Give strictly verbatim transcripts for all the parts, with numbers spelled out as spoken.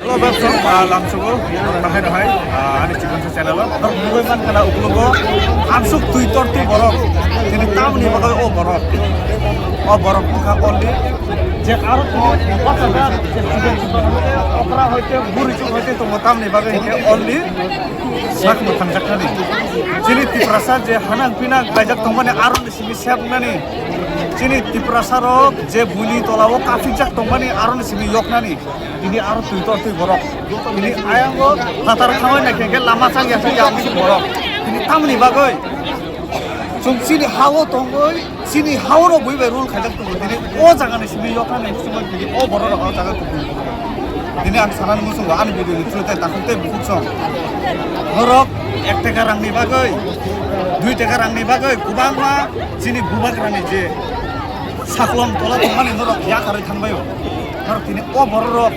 Hello, welcome, ah, lamsogo, bahai bahai, ah, ani chikon sa channel o. Nugui man kana uklogo, amsuk twi tor twi borok. Tini tamni bagwi o borok. O borok wngkha only je aro tini okra hoite, buri chuk hoite tongo tamni bagwi hwnkhe only sak mwthangjaknani. Chini Tiprasa je hanang pinang kaijak tongmani aroni simi sep wngnani. Chini Tiprasa rok je buini tola o kaphikjak tongmani aroni simi yoknani. Tini aro twi tor twi borok. Tini ayang o phatar thangwi naikhe khe lama chang ya chang ya amsuk borok. Tini tamni bagwi chwng chini ha o tongwi, chini ha o no bui bai rule khaijak tongo. Tini o jaga ni simi yokha ni muchungo tini o borok rok o jaga kubui. Tini ang sanani muchungo ani video ni through tei takhuk tei bukhuk song. Norok ek taka rang ni bagwi, dui taka rang ni bagwi kwbangma chini bubagra ni je saklom tola tongmani norok yakarwi thangbai o. Norok tini o borok rok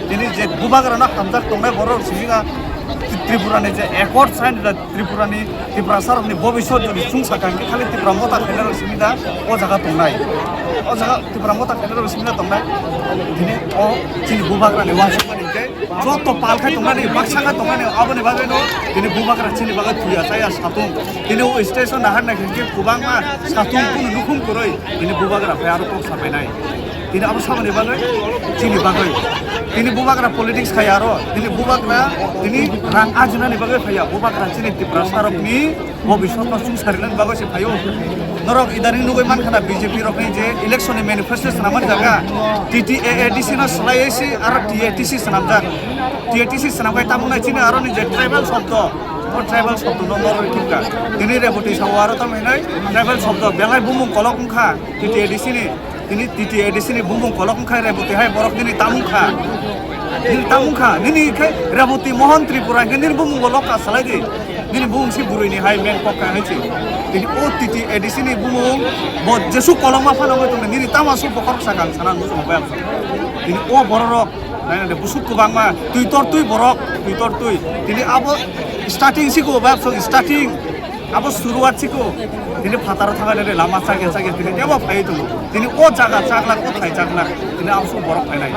tini je bubagra no hamjak tongnai borok rok simi na Tripura ni je accord sign da Tripura ni Tiprasa rok ni bobiswt jodi chwng saka hwnkhe khali Tipra motha khainai rok simi da o jaga tongnai. O jaga Tipra motha khainai rok simi da tongnai. Tini o chini bubagra ni uansukmani hwnkhe joto pal khai tongnani, baksa kha tongnani, aboni bagwi no tini bubagra chini bagwi thuya chaya satung. Tini o station nahar nai hwnkhe kwbangma satung kunu nukhung kwrwi tini bubagra phai aro kok sapainai. Tini abo samani bagwi chini bagwi tini bubagra politics khai aro tini bubagra tini rang ajinani bagwi phaiya bubagra chini Tiprasa rokni bobiswtno chwng sarinani bagwi se phaio. Norok idaning nugwi mankha na B J P rokni je election ni manifesto swnamani jaga T T A A D C no swlaiwi se aro T A T C swnamjak. T A T C swnamkhai tamo nai chini aroni je tribal shobdo, o tribal shobdo no norok thikka. Tini Reboti sao aro tamo hinai tribal shobdo belai bumung kolok wngkha T T A D C ni. Tini T T A D C ni bumung kolok wngkha Reboti hai borok nini tamo wngkha. Nini tamo wngkha. Nini khe Reboti Mohon Tripura hwnkhe nini bumung bo lokha salai di. Nini bumung si bwrwi ni hai men kok kha hai se. Tini o T T A D C ni bumung bo jesu kolokma phano wngwi tongdi. Nini tamo aswk bokhorok sakha ang sana nukjagwi ang. Tini o borok rok naina de busuk kwbangma twi tor twi borok twi tor twi. Tini abo starting siko ba starting. Abo suruat siko, tini phataro thangani lama chakya chakya tini tebo phai tongo. Tini o jaga chaklak, o thai chaklak, tini abo borok phainai.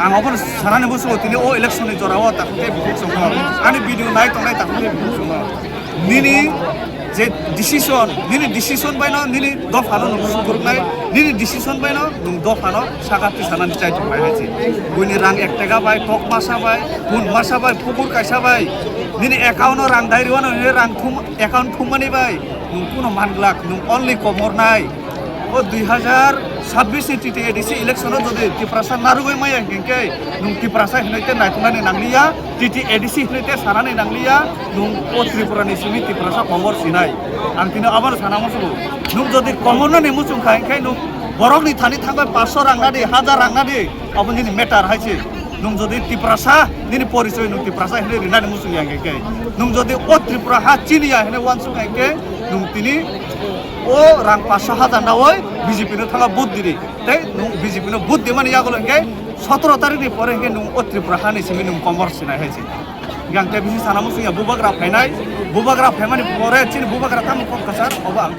Ang obo sanani musugo tini o election ni jora o takhuk tei bukhuk songo. Ani video nai tongnai takhuk tei bukhuk songo. Nini je decision, nini decision bai no nini dopha no nung sukuruk nai, nini decision bai no nung dopha no saka twi sanani chai tong bai hai se. Buini rang ek taka bai, kok masa bai, pun masa bai, pukur kaisa bai, nini account o rang dai rwano, nini rang thum account thummani bai nwng kuno manglak, nwng only komor nai. O dui hazar sabbish ni T T A D C election o jodi Tiprasa narwgwi maya hwnkhe nwng Tiprasa hinwi te naituknani nangliya, T T A D C hinwi te sanani nangliya, nwng o Tripura ni simi Tiprasa komor sinai. Ang tini aboni sana muchungo. Nwng jodi komor nani muchung kha hwnkhe nwng borokni thani thangbai paanch sho rang nadi, hajar rang nadi, abo nini matter hai se. Nwng jodi Tiprasa, nini porichoi nwng Tiprasa hinwi rinani muchung ya hwnkhe khe. Nwng jodi o Tripura ha chini ya hinwi uansuk ya hwnkhe, nwng tini o rang paanch sho hajar nawi B J P no thangwi vote diri. Tei nwng B J P no vote dimani yagulo hwnkhe sotoro tarikh ni pore hwnkhe nwng o Tripura hani simi nwng komor sinai hai se. Hwnkhe ang tei bisi sana muchung ya bubagra phainai, bubagra phaimani pore chini bubagra tamo kok kwchar obo ang.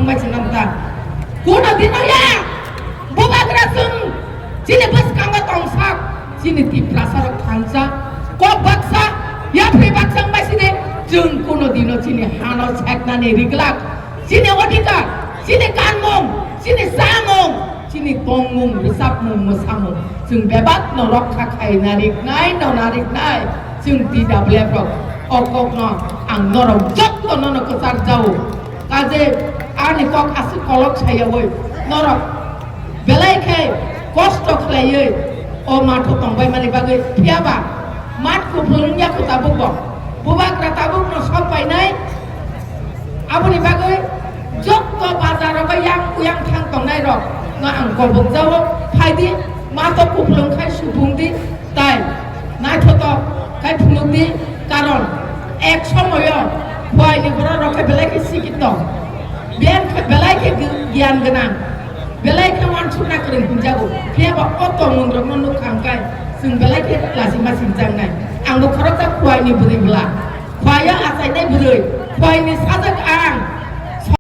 Mai sinamta. Kuno dino ya. Bubagra chwng chini bwskango tongsak. Chini Tiprasa rok thansa. Kok baksa. Yapri baksa bai sini. Chwng kuno dino chini hano seknani riglak. Chini odhikar. Chini kanmung. Chini samung. Chini tongmung, rwchapmung, mwsamung, chwng bebak no rokha khai nariknai, no nariknai, chwng T W F rok. O kokno ang norok jotto nono kwchar jao. Kaje ani kok aswk kolok sayawi norok belai khe kosto khlaiwi o matho tongbai mani bagwi, phiyaba mat kuphulung ya kho tabuk bo. Bubagra tabuk no sok painai. Aboni bagwi jotto bazar rogo yang uyang thang tongnai rok no ang kobok jao, phaidi mato kuplung khai supung di tai naithotok khai phunuk di, karon ek somoyo khwai ni borok rok khe belai khe sikit tong, biyan khe belai khe gi-, giyan gwnang, belai khe wansukna kwrwng hinjago, phiyaba o tongmung rok no nuk kha hwnkhe chwng belai khe lachima singjaknai. Ang bo khoroksa khwai ni bwrwi bwla. Khwaya achainai bwrwi, khwaini sajak ang,